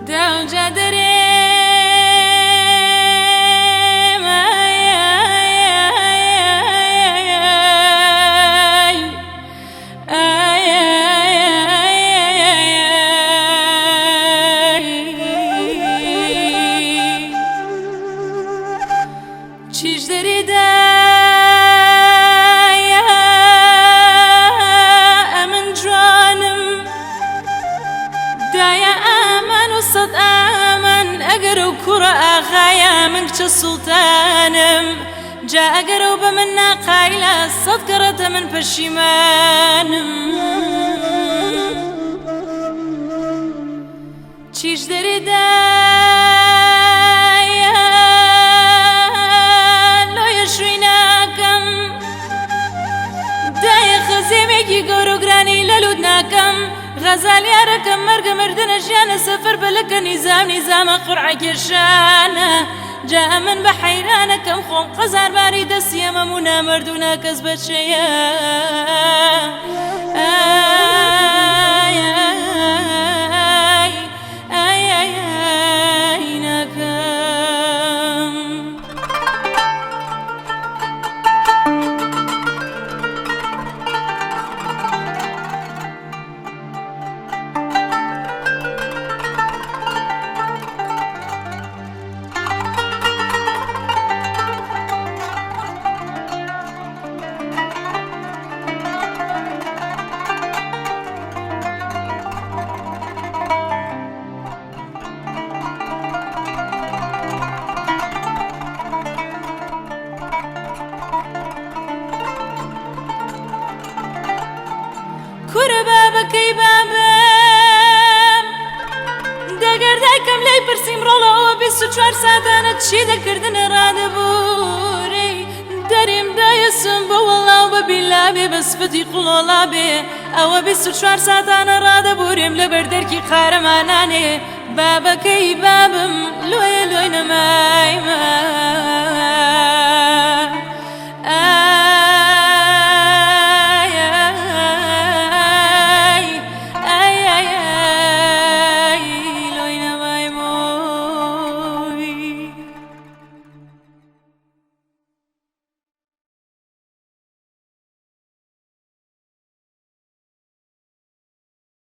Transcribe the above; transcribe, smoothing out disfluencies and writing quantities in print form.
داوجا دەرێم ئای ئای ئای ئای ئای ئای ئای ئای چیش دەرێ دایە ئەمن جوانم دایە ئامان و سەد ئامان ئەگەر ئەو کوڕە ئاغایە من کچە سوڵتانم جا ئەگەر ئەو بە من ناقایلە سەد کەڕەتە من پەشیمانم چیش دەرێ دایە لۆیە شووی ناکەم دایە خەزێمێکی گەورە و گرانی لە لوت ناکەم غەزال یارەکەم مەرگە مردنە ژیانە سەفەر بەلەکە نیزام نیزامە قورعە کێشانە جا ئەمن بە حەیرانەکەم خۆم قەزار باری دەستی ئەمەم و نامەرد و ناکەس بەچەیە ئای ئای ئای ئای ئای ناکەم. کورە بابەکەی بابم دەگەر دایکم لێی پرسیم ڕۆڵە ئەوە 24 ساتانە چی دەکردنە ڕادەبووری دەریم دایەسم بە وەڵا و بە بیلا بێ بە سفتی قوڵۆڵا بێ ئەوە 24 ساتانە ڕادەبورێم لەبەر دەرکی قارەمانانێ بابەکەی بابم لۆیە لۆی نەمایمە.